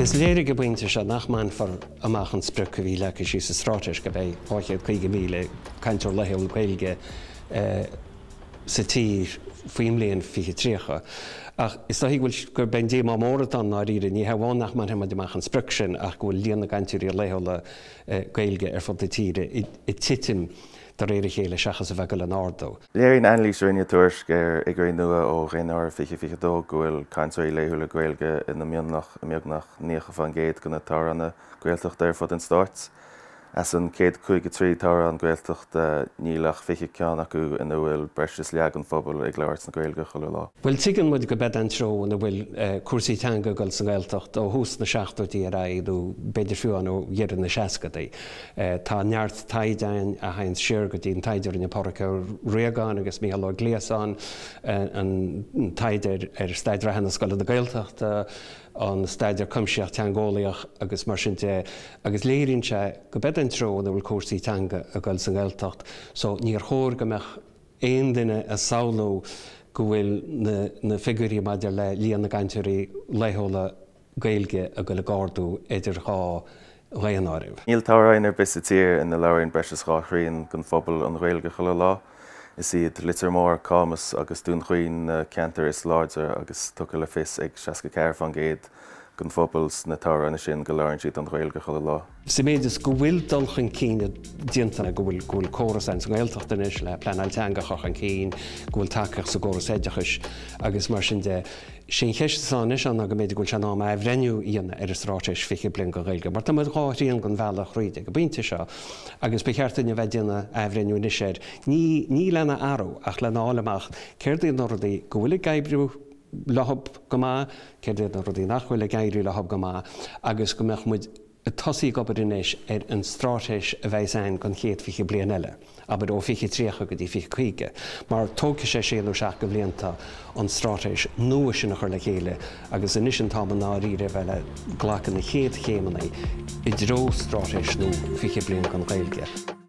Is léir ag an bpointe seo nach mbainfear amach an sprioc a bhí leagtha síos sa straitéis go mbeidh 250,000 cainteoir laethúil Gaeilge sa tír faoin mbliain 2030. Ach is dóichí go bhfuil, gurb é an díomá mór atá ann i ndáiríre, ní hé amháin nach mbainfidh muid amach an sprioc sin ach go bhfuil líon na gcainteoirí laethúla Gaeilge ar fud na tíre ag titim de réir a chéile seachas a bheith ag dul in ardú. Léiríonn anailís a rinne Tuairisc ar fhigiúirí nua ó Dhaonáireamh 2022 go bhfuil cainteoirí laethúla Gaeilge ina mionlach i mbeagnach 90% de na toghranna Gaeltachta ar fud an stáit. As an 153 toghrann Gaeltachta, níl ach 20 ceann acu ina bhfuil breis is leath den phobal ag labhairt na Gaeilge chuile lá. Bhuel, tuigeann muid go b'eod an treo ina bhfuil cúrsaí teanga ag dul sa nGaeltacht ó thús na seachtóidí ar aghaidh, nó b'fhéidir fiú amháin ó dheireadh na seascadaí. Tá neart taighde ann a théann siar go dtí an taighde a rinne Pádraig Ó Riagáin agus Mícheál Ó Gliasáin, an taighde ar staid reatha na scoileanna Gaeltachta, an staidéar cuimsitheach teangeolaíoch agus mar sin de, agus léiríonn sé go b'eod an treo ina bhfuil cúrsaí teanga ag dul sa nGaeltacht so níor chóir go mbeadh aon duine ag samhlú go bhfuil na figiúirí maidir le líon na gcainteoirí laethúla Gaeilge ag dul ag ardú idir dhá dhaonáireamh. Níl toghroinn ar bith sa tír ina labhraíonn breis is dhá thrian den phobal an Ghaeilge chuile lá. Is iad Leitir Móir, Camus agus Dún Chaoin na ceantair is láidre agus tugtha le fios ag 64% den phobal sna toghranna sin go labhraíonn siad an Ghaeilge chuile lá. Sa mhéid is go bhfuil dul chun cinn déanta, go bhfuil go bhfuil córas ann sa nGaeltacht anois le pleanáil teanga a chur chun cinn, go bhfuil tacaíocht sa gcóras oideachais agus mar sin de, Sé an cheist atá anois ann ná go mb'fhéidir go bhfuil sé in am athbhreithniú a dhéanamh ar an Straitéis 20 Bliain don Ghaeilge, mar tá muid dhá thrian den bhealach thríd ag an bpointe seo agus ba cheart dúinn a bheith ag déanamh athbhreithniú anois air, ní ní lena athrú ach lena fháil amach céard iad na rudaí go bhfuil ag oibriú leo go maith, céard iad na rudaí nach bhfuil ag éirí leo go maith agus go mbeadh muid ag tosaí ag obair anois ar an straitéis a bheas ann don chéad 20 bliain eile, abair ó 2030 go dtí 2050, mar tógfaidh sé sé nó seacht de bhlianta an straitéis nua sin a chur le chéile agus anois an t-am i ndáiríre a bheith le glacadh na chéad chéimeanna i dtreo straitéis nua 20 bliain don Ghaeilge.